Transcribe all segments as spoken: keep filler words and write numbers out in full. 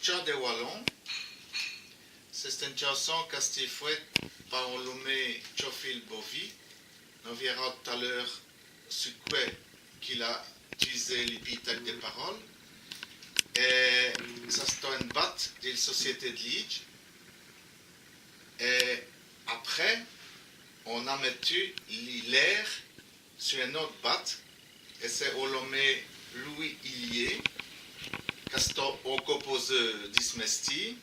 Tchant dès Walons, c'è-st-ène tchanson qu'a stî fwète pa on lomé Théophile Bovy. On vîra tot-à l'eûre su qwè qu'il a 'tisé li pîtadje dès paroles. Èt ça, c'èsteût ène bate dèl Société dè Lîdje. Èt après, on-z-a mètu li, l'aîr su ène ôte bate, èt c'èst on lomé Louis Hillier, qu'èsteût on composeûr di s' mèstî,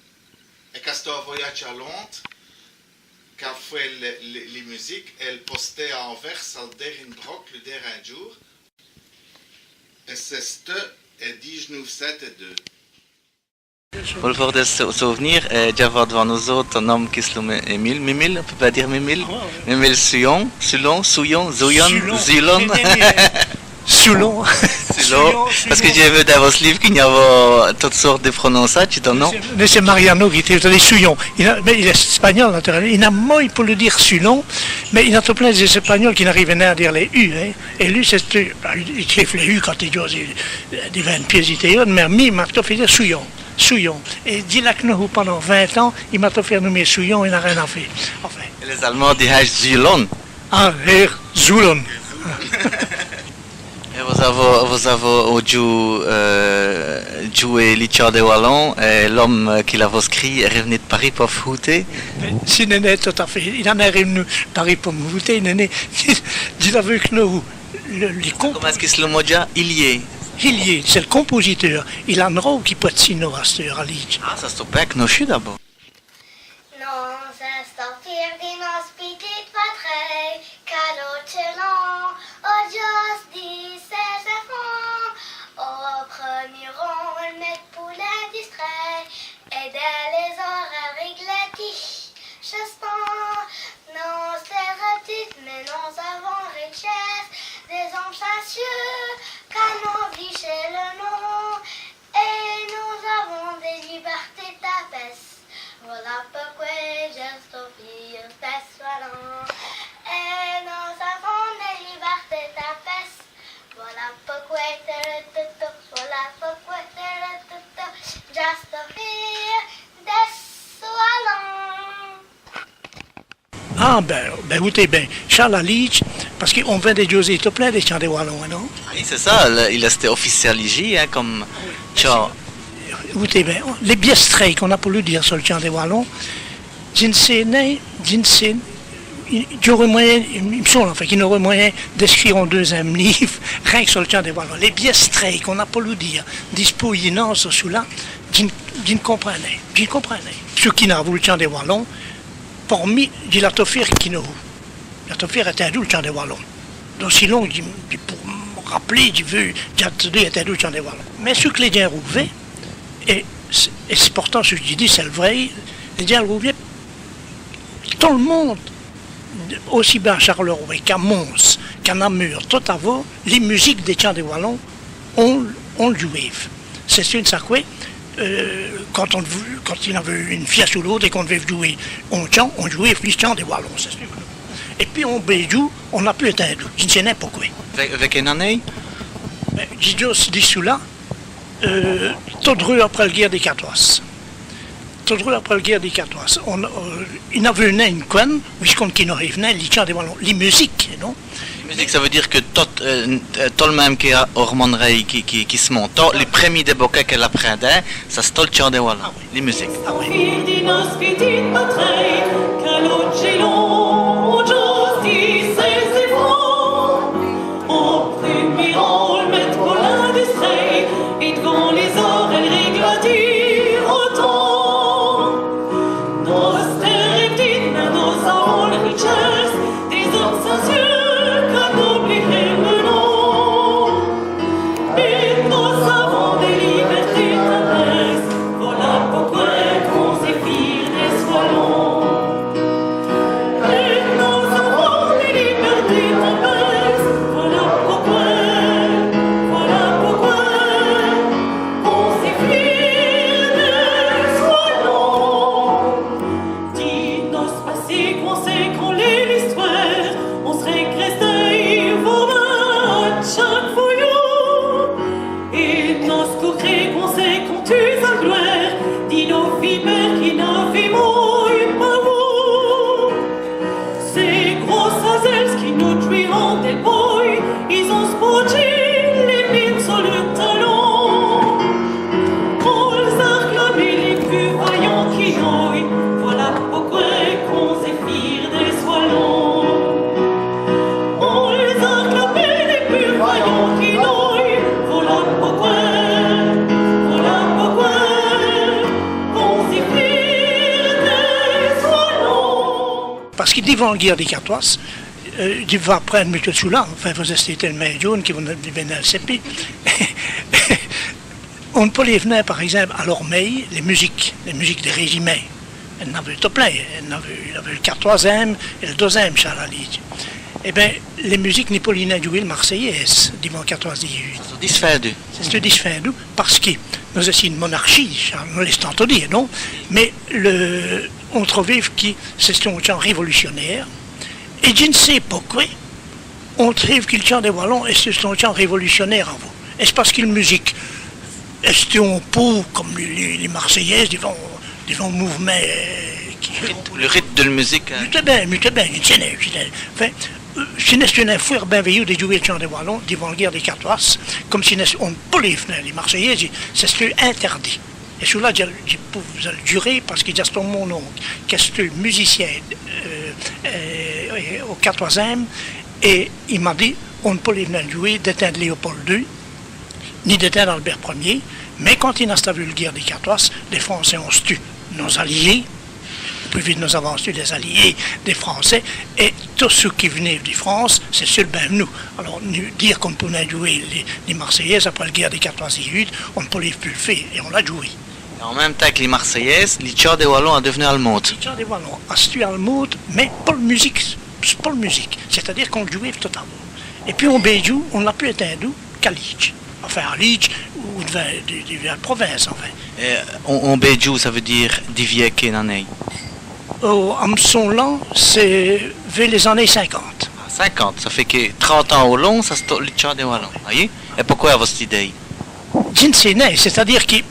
èt qu'èsteût a voyadje a Londres, qu'a fwèt li, li, li musike, èt l' posteût a Anvers, al dêrin brok, li dêrin djoû. Èt c'èsteût è dîj-noûf cint èt deûs. Pou l' fôrt dèl sou-, souv'nîr, èt dj'a vêci d'vant nos-ôtes on-ome qui s' lome Émile. Mimile, on pout pa dîre Mimile ? Ah ouais, ouais. Mimile Souyon, Soulon, Souyon, Zouyon, Sulon. Zilon. Nèni, nèni, euh, Soulon. Soulon. Soulon, Soulon. Pace qui dj'a vu dins vosse lîve qu'i-gn-aveût totes sôrtes di prononçadjes, don non ? Mins c'èst, mins c'èst Mariano qui dit, dit Souyon. Il a, mins il èst èspagnol, naturèlemint. I gn-a måy pou l' dîre Soulon, mins i gn-a tot plin d'Èspagnole qui n'arivenut nin a dîre lès U, hin. Èt li, c'èst, bin, i, i tchève lès U quand i djouve, i, i vèt ène pièce di tèyôte, mins mi, m'a tot fêt dîre Souyon. Souyon. Èt dji l'a conu pindant vint-ans, i m'a tot fêt nomer Souyon, i n'a rin a fé. Enfin. Èt lès Almands dîhèt Zilon. Ah, Herr Zilon. Èt vos-avoz, vos-avoz audju, euh, djouwer li tchant dès Walons, èt l'ome, euh, qui l'avoz scrît èst riv'nu d' Paris po v' houter ? Mins si, nèni, tout-à-fêt. I n'a nin riv'nu d' Paris po m' houter, nèni. Dji l'aveu conu. Li, li com-, comint èst-ce qu'i s' lome dèdja ? Hillier. Hillier, c'èst l' compositeûr. I gn-a on rôle qui pwète si nom asteûre a Lîdje. Ah, ça, c'èst bin cnochû d'abôrd. Nos èstans fîrs di nosse pitite patrèye, calotchèlans, au djoû di sès-èfants. Au prumî rang, on mèt pou lès distrèye, èt dins lès-orèyes règlèt-i, chèstans. Nos-ôtes, nos-avans richèsse, dès-omes chancieûs, qu'a nos vîyès l' nom, èt nos-avans dès libèrtés tapèsses. Vola poqwè dj'èsteu fîr dès Walons. Èt nos-avans dès libèrtés tapèsses. Vola poqwè, tèrè-tètè, vola poqwè, tèrè-tètè, dj'èsteu fîr dès Walons. Ah, bin, bin, hoûtez bin, Charles a Lîdje, pace qu'on vint d' djouwer tot plin dès tchants dès Walons, hin, non ? Ah oyi, c'èst ça, li, il èsteût oficial ici, hin, come tchant. Hoûtez bin, lès bièstrèyes qu'on-z-a polou dîre su l' tchant dès Walons, dji n' sé nin, dji n' sé, dj'âreu mwèyin, i m' sonle, enfin, qu'i-gn-aureut mwèyin d'èscrîre on deûzinme lîve, rin qu' su l' tchant dès Walons. Lès bièstrèyes qu'on-z-a polou dîre dispôy in-an su çoula, dji n', dji n' comprind nin, dji n' comprind nin. Ç' qui-n-a avou l' tchant dès Walons, por mi, dji l'a tot fêt conu. Dji l'a tot fêt ètinde l' tchant dès Walons. Donc, si lon, dji, dji pou m' rapeler, dji vou, dj'a tot ètinde l' tchant dès Walons. Mins ç' qui lès djins rouvèt, èt c'-, èt c'èst portant ç' qui dj' di, c'èst l' vraî, lès djins rouvèt, tot l' monde, ossi bin à Charleroi qu'a Mons, qu'a Nameur, tot-avau, li musique dès tchants dès Walons, on, on l' djouwéve. C'èst ène saqwè, euh, quand on vou-, quand i-n-aveût ène fièsse ou l'ôte èt qu'on d'véve djouwer on tchant, on djouwéve li tchant dès Walons, c'èst sûr. Èt pwis on bê djoû, on n'a pus ètindu, dji n' sé nin poqwè. Vè-, vèyèz quéne anéye ? Bin, dji dj'ose dîre çoula, euh, tot dreût après l' guêre di quatôze. Tot dreût après l' guêre di quatôze. On, euh, i-n-aveût nin ène cwène, puisqu'on, qu'i n' djouwéve nin li tchant dès Walons, li musique, non ? Li musique, ça vout dîre qui tot, euh, tot l' monde qui a, au Romanrèye, qui, qui, qui s' monte, tot, li prumî dès bokèts qu'èle aprindèt, ça, c'èst tot l' tchant dès Walons, li musique. Ah oyi. Divant l' guêre dès quatwazes, euh, dji va prinde mutwèt çoula, enfin, vos-èstez télemint djon.ne qui vos n' vènez nén l' sèpi. On n' poléve nén, par ègzimpe, à l'Ormèye, lès muzikes, lès muzikes dès réjimints. I-n-aveut tot plin, i-n-aveut, i-n-aveut l' quatwazin.me èt l' dozin.me, Charles Alige. Èt bin, lès muzikes, ni polin.n' djouwer l' Marsèyèse divant quatwaze dîh-ût. C'èst disfindou. C'èst disfindou, pace qui nos-èstîs one monarchîye, ça, nos l' lèssans tot dîre, non ? Mins l', on trovéve qui c'èsteut on tchant révolucionêre, èt dji n' sé poqwè, on trovéve qui l' tchant dès Walons èsteut on tchant révolucionêre avou. Èst-ce pace qui l' muzike èsteut on pô come lès, lès, lès Marsèyèses divant, divant on mouv'mint, euh, qui... Li rite, li rite dèl muzike, hin. Mutwèt bin, mutwèt bin, dji n' sé nén, dji n' sé nén. Enfin, euh, ci n'èsteut nén fwért bin vèyu dè djouwer l' tchant dès Walons divant l' guêre dès quatwazes, come ci n'èsteut, on n' poléve nén lès Marsèyèses, c'èsteut intèrdit. Èt çoula, dji, dji pou vos l' djurer, pace qui dj'a stî mon-onke, qu'èsteut muzicyin, euh, euh, au quatwazin.me, èt i m'a dit, on n' poléve nén l' djouwer dè tins d' Léopold deûs, ni dè tins d' Albert premier, mins quand i-n-a staveu l' guêre dès quatwazes, lès Francès ont stu nos-aliyés, pus vite nos-avans stu lès-aliyés dès Francès, èt tot ç' qui v'néve dè France, c'èst seûlemint v'nou. Alôrs, dîre qu'on n' pout nén djouwer lès, lès Marsèyèses après l' guêre dè quatwazîh-ût, on n' pout pus l' fé, èt on l'a djouwé. Èt an minme timps qui lès Marsèyèses, li tchant dès Walons a div'nou al môde. Li tchant dès Walons a stu al môde, mins po l' muzike, po l' muzike. C'èst-à-dîre qu'on l' djouwéve tot-avau. Èt pwis on bê djoû, on n' l'a pus ètindou, qu'a Lîdje. Enfin, à Lîdje, ou divant, di-, divant l' province, enfin. Èt on, on bê djoû, ça vout dîre divant quéne anéye ? Oh, à m' sonler, c'èst vêrs lès-anéyes cinquante. Ah, cinquante, ça fêt qui trinte ans au long, ça st-, li tchant dès Walons. Vèyez ? Èt poqwè, à vosse idéye ? Dji n' sé nén, c'èst-à-dîre qui,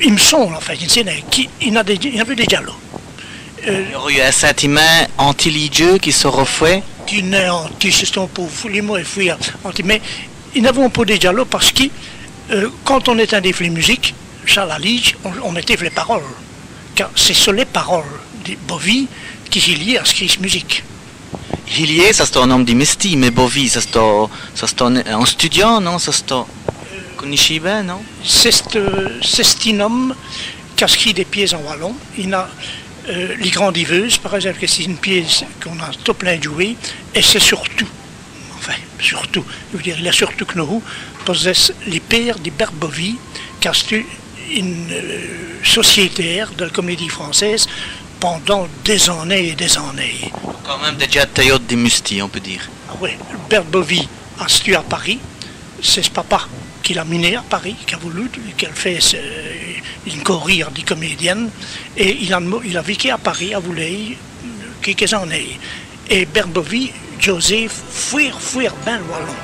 i m' sonle, enfin, dji n' sé nén, qu'i-n-a dès, i-n-aveut dès djaloûs. Euh, i-n-aureut yeû on sintimint anti-lîdjeûs qui s'aureut fêt. Qui n'èst anti, c'è-st-on pô, li mot èst fwért, anti, mins i-n-aveut on pô dès djaloûs pace qui, euh, quand on ètindéve lès muzikes, ça, à Lîdje, on, on mètéve lès paroles. Cau c'èst so lès paroles di Bovy qui Hillier a scrît ès muzike. Hillier, ça st-on-ome di Mistî, mins Bovy, ça st-on, ça st-on, on studiant, non ? Ça st-on, conèchîz bin, non ? C'è-st-, euh, c'è-st-in-ome qu'a scrît dès pièces en walon. I-n-a, euh, Lès Grandiveûses, par ègzimpe, qui c'è-st-one pièce qu'on-a tot plin djouwé, èt c'èst surtout, enfin, surtout, dji voudreu dîre, il a surtout cnohu po-z-èsse li pére di Berthe Bovy, qu'a stu ine, euh, sociétaire dèl Comédie Française pindant dès-anéyes èt dès-anéyes. Quand minme dèdja tèyôte di Mustî, on pout dîre. Ah oyi, Berthe Bovy a stu à Paris, c'èst s' papa qui l'a minée à Paris, qu'a v'lu qu'èle fêsse, euh, ine caurîre di comédiène, èt il a, il a viké à Paris, avou lèy, quékes-anéyes. Èt Berthe Bovy djôséve fwért, fwért bin l' walon.